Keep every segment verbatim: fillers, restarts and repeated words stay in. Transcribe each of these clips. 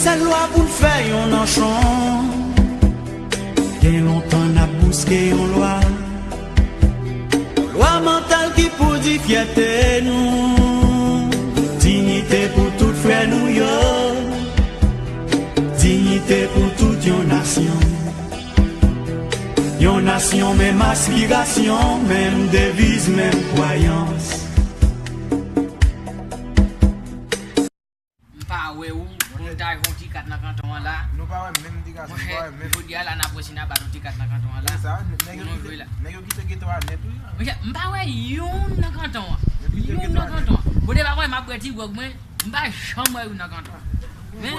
Sèl lwa pou n fè yon nanchon. Gen lontan n ap bouske yon lwa. Yon lwa mantal ki pou di fyète nou. Diyite pou tout frè nou yo. Diyite pou tout yon nasyon. Yon nasyon, menm aspirasyon, menm deviz, menm kwayans. M pa wè ou, moun ta jwe yon ti kat nan kanton an la. Nou pa wè menm ti kat, nou pa wè menm. Monchè, jodi a la, n ap wè si n a bat yon ti kat nan kanton an la. Se sa, nèg yo kite, nèg yo kite geto a nèt, wi. Monchè, m pa wè youn nan kanton an. Youn nan kanton an. Bon, depi mwen, m ap bwè ti gwòg mwen, m pa janm wè youn nan kanton an. Men,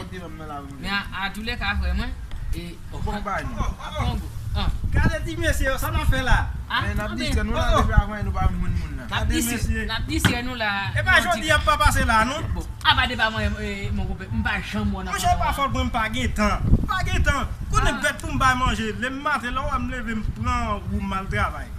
men a, a tou lè ka, frè mwen, e, Bon, bay nou. Kongo. Ah. Gade ti mesye yo, sa n ap fè la? Ah, men n ap distrè nou la, depi avan nou pa jwenn moun nan. N ap distrè, n ap distrè nou la. E pa jodi a pa pase la, non? Bon, apa de pa mwen, e, mon konpè, m pa janm wè nan. Monchè, pa fòt mwen, m pa gen tan. M pa gen tan. Konnen bèt pou m bay manje. Lè m maten, lè w wè m leve, m pran wout m al travay.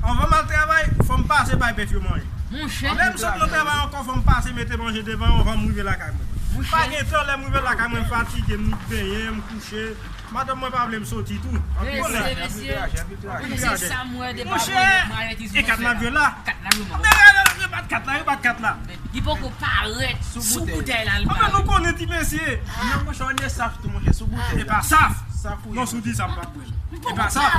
Anvan m al travay, fò m pase bay bèt yo manje. Monchè. Lè m sot nan travay ankò, fò m pase mete manje devan yo anvan m rive lakay mwen. M pa gen tan, lè m rive lakay mwen, m fatige, m benyen, m kouche. Madanm mwen pa vle m soti tou. Mesye, mesye. Mesye, sa m wè depi mwen, mwen avèti sou. Monchè, e kat la jwe la. Kat la jwe, mwen. Men, men, men, rebat kat la, rebat kat la. Li poko parèt sou boutèy la, li pa. Anben nou konnen ti mesye. Non, monchè, on est saf tou, monchè, sou boutèy la. E pa saf. Saf ou ye. Non, si w di sa, m p ap bwè l. E pa saf.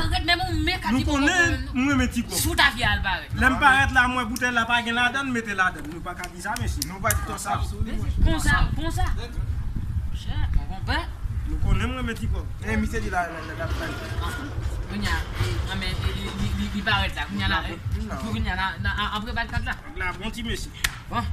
Nou konnen, m renmen ti kòb. Sou tafya al parèt. Lè m parèt la, m wè boutèy la pa gen ladann, mete ladann. Nou pa ka di sa, mesye. Nou pa di twò saf sou li, monchè. Konsa, konsa. Monchè, mon konpè. Nou konnen m renmen ti kòb. E, misye di la, la, la, la, la. Ah, kounye a, e, ah, men, e, li, li, li, li parèt la. Kounye a la, e, pou kounye a, la, la, a, apre bat kat la. Nèg la bon ti mesye. Bon.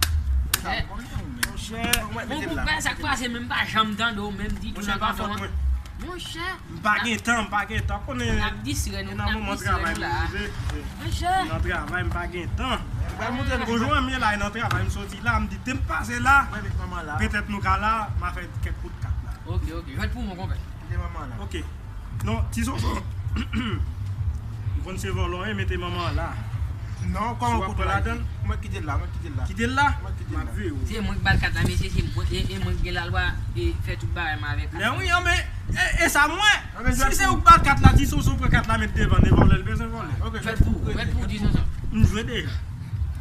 Monchè, mon konpè, sa k pase, men m pa janm tande w menm ditou nan kanton an. Monchè. M pa gen tan, m pa gen tan. Konnen, n ap distrè nou, n ap distrè nou la. Monchè. Nan travay, m pa gen tan. Bonjou, m ye la, e nan travay, m soti la, m di, te m pase la, petèt nou ka la, m a fè kèk kout kat la. Ok, ok. Jwèt pou mwen, konpè. Ok. Non, ti Sonson. M konn se vòlò, e mete manman an la. Non, kòman kout la? Mwen kite l la, mwen kite l la. Kite l la? Mwen kite l la. M ap veye w. Se mwen k ba l kat la, mesye, se mwen, e, e mwen k gen lalwa, e fè tout bagay mwen avèk kat la. Men wi, anben, e, e sa mwen. Si se ou k ba l kat la, ti Sonson pran kat la, met devan, devan lè l bezwen vòlè. Fèt pou ou, fèt pou ou, ti Sonson. M jwe deja.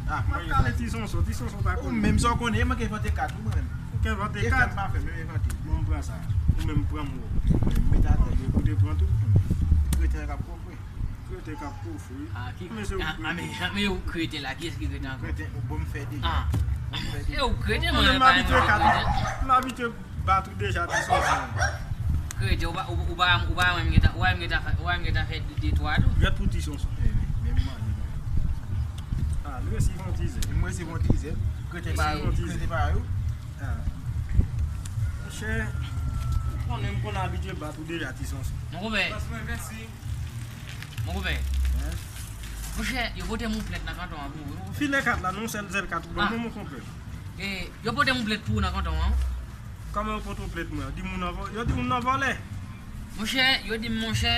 M ap kale ti Sonson, ti Sonson pa konnen. Ou menm sa w konnen, e mwen k envante kat, ou mwen menm. Ou k envante kat? E fè m pa fè, menm envante. Bon, m pran sa. Ou menm pran m wè. Ou te pran tou. Kreten k ap kofre. Kreten k ap kofre. Ah, ki, men se ou ah, ah, men, men ou kreten la, kiyès ki kreten ankò? Kreten, ou bon, m fè deja. Ah. M fè deja. E ou kreten, mwen, m abitye kat. M abitye bat ou deja, ti Sonson. Kreten, ou pa, ou, ou pa, ou pa wè m gentan, ou pa wè m gentan fè, ou pa wè m gentan fè de, de twa tou. Jwèt pou ti Sonson. Eh, men, men m mande. Ah, li resi yon tizè. M resi yon tizè. Kreten pa yo, kreten pa yo. Ah. Monchè, ou konnen m konn abitye bat ou deja, ti Sonson. Mon konpè. Mon konpè. Monchè, yo pote m yon plent nan kanton an pou ou, wi, mon konpè. File kat la, non, sèl, sèl kat ou ban mwen, mon konpè. E, yo pote m yon plent pou ou nan kanton an. Kòman yo pote w plent mwen? Yo di moun nan vò-, yo di moun nan vòlè. Monchè, yo di m, monchè,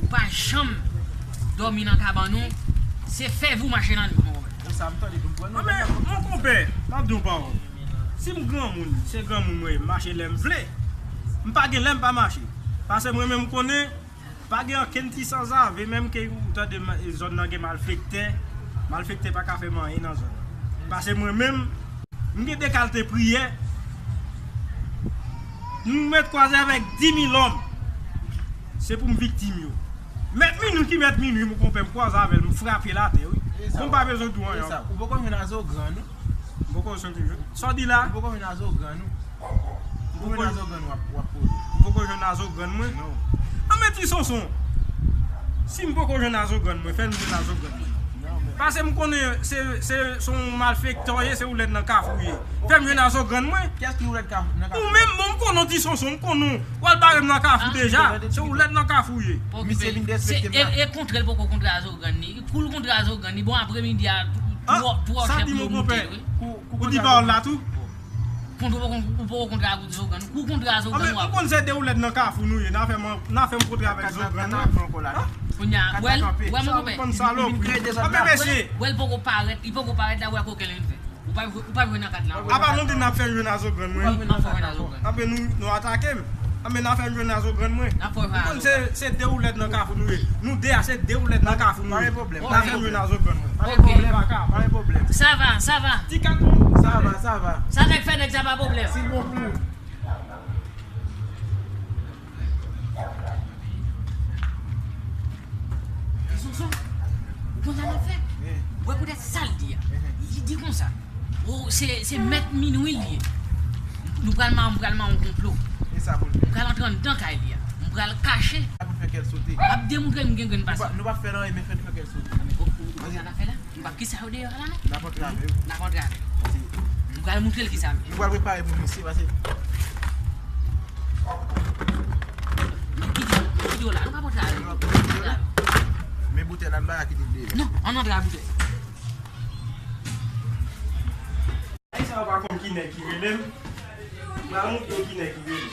ou pa janm dòmi nan kabann ou, se fè vou mache nan nuit, mon konpè. Pou sa m tande, pou m pran non. Anben, mon konpè, m ap di w pawòl. Si m granmoun, se granmoun mwen ye, m mache lè m vle. M pa gen lè m pa mache. Paske mwen menm m konnen, pa gen ankenn ti sanzave, menm ke ou tande ma-, zòn nan gen malfektè, malfektè pa ka fè m anyen nan zòn nan. Paske mwen menm, m gen de kalite priyè, m mèt kwaze avèk di mil òm, se pou m viktim yo. Mèt minwi ki mèt minwi, mon konpè, m kwaze avè l, m frape l atè, wi. Bon, m pa bezwen di w anyen ankò. Ou poko jwenn a zo grann ou? M poko jwenn ki jwenn. Sa w di la? Ou poko jwenn a zo grann ou? Ou poko jwenn a zo grann w ap, w ap poze. M poko jwenn a zo grann mwen? Non. Anben ti Sonson, si m poko jwenn a zo grann mwen, fè m jwenn a zo grann mwen. Paske m konnen se, se, se yon malfektè w ye, se woulèt nan kafou w ye. Fè m jwenn a zo grann mwen. Kiyès ki woulèt nan kafou? Ou menm, bon, m konnen w ti Sonson, m konnen w. W al bare m nan kafou deja. Se woulèt nan kafou w ye. Misye vin derespekte m la. E, e kontre l poko kontre a zo grann li. Kou l kontre a zo grann li, bon, apremidi a, twò, twò chè pou yo moute, wi. Ou di pawòl la tou? Kontre, ou poko, ou poko kontre a zo grann. Kou kontre a zo grann, w ap. Anben, ou konn se de woulèt nan kafou nou ye. N a fè m, n a fè m kontre avèk zo grann mwen. Kounye a, wè l, wè mon konpè. Anben, mesye. Wè l poko parèt, li poko parèt la, wè koken l vin fè. Ou pa jwe nan kat la. Apa nou di n ap fè jwe nan zo grann mwen? Anben nou, nou atake m. Anben n ap fè m jwe nan zo grann mwen. Ou konn se, se de woulèt nan kafou nou ye. Nou de a se de woulèt nan kafou nou ye. Pa gen pwoblèm. N ap fè m jwe nan zo grann mwen. Pa gen pwoblèm. Pa gen pwoblèm. Sa va, sa va. Ti kat mwen. Sa va, sa va. Sa nèg fè nèg sa pa pwoblèm. Si bon pou ou. Sonson, ou konn sa n ap fè? Ou wè poutèt sa l di a. Li di konsa, o, se, se mèt minwi l ye. Nou pral ma-, m pral mare yon konplo. M pral antre anndan kay li a. M pral kache. M ap demontre l m gen grenn pasyans. Nou p ap fè l anyen, men fè n fè kè l sote. Ou konn sa n ap fè la? M p ap kite sa yo deyò a la non. N ap antre avè yo. N ap antre avè yo. M pral montre l kisa m ye. Nou pral prepare pou misye, pase. Kite yo, kite yo la, nou p ap antre avè yo. Men boutèy la, m pa ka kite l deyò. Non, ann antre ak boutèy. Ay, sa yo pa konn ki nèg ki rele m. M pral montre yo ki nèg ki rele m.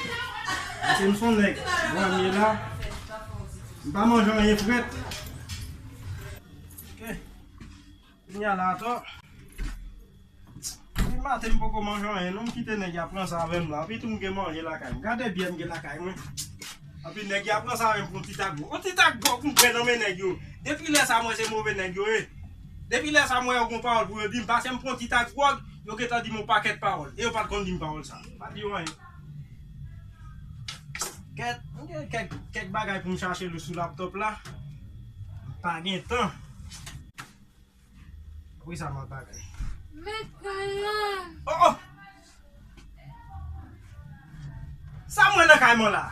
Pase m se yon nèg, bon, m ye la. M pa manje anyen frèt. Ok. Kounye a la atò. Depi maten m poko manje anyen non, m kite nèg y ap ranse avè m la. Epi tou m gen manje lakay m. Gade byen m gen lakay mwen. Epi nèg y ap ranse avè m pou yon ti tak gwòg. Yon ti tak gwòg pou m pran nan men nèg yo. Depi lè sa m wè se move nèg yo ye. Depi lè sa m wè yo gon pawòl pou yo di m, pase m pran yon ti tak gwòg, yo gentan di m yon pakèt pawòl. E yo pa t konn di m pawòl sa. Pa di yo anyen. Kèt, m gen kèk, kèk bagay pou m chache sou laptòp la. M pa gen tan. Wi, sa mal bagay. Met kay lan. Oh, oh! Sa mwen nan kay mwen la?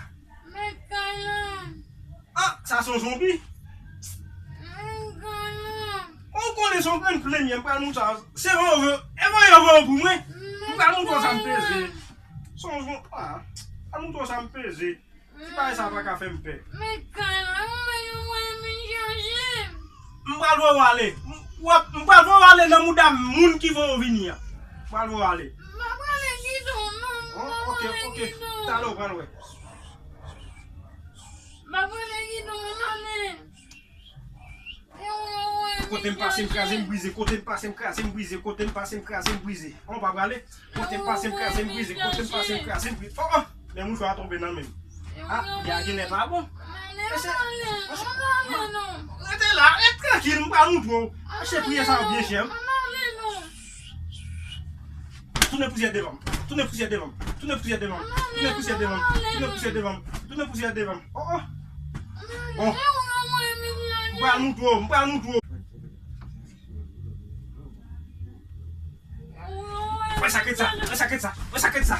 Met kay lan. Ah, sa se yon zonbi? Met kay lan. Ou konnen se yon grenn plenyen, m pral montre sa. Se van yo, e van yo van yo pou mwen. M pral montre w sa m peze. Se yon zon, ah, m pral montre w sa m peze. Ti bagay sa pa ka fè m pè. Men kay la, mwen, mwen vin chache. M pral voye w ale. M, w ap, m pral voye w ale nan mouda moun ki voye w vini a. M pral voye w ale. M pa prale gidon, non. M pa prale gidon. Oh, ok, ok. Talè w pral wè. M pa prale gidon, m ale. Kote m pase m kraze m brize, kote m pase m kraze m brize, kote m pase m kraze m brize. An w pa prale? Kote m pase m kraze m brize, kote m pase m kraze m brize. Oh, oh! Men mouchwa a tonbe nan men m. Ah, byen a genlè pa bon. Mesye, mesye, rete la, rete trankil, m pral montre w. Mesye, priye sa yo byen chè. Tounen pousyè devan m. Tounen pousyè devan m. Tounen pousyè devan m. Tounen pousyè devan m. Tounen pousyè devan m. Tounen pousyè devan m. Oh, oh. Bon. M pral montre w, m pral montre w. Wè sa kèt sa, wè sa kèt sa, wè sa kèt sa.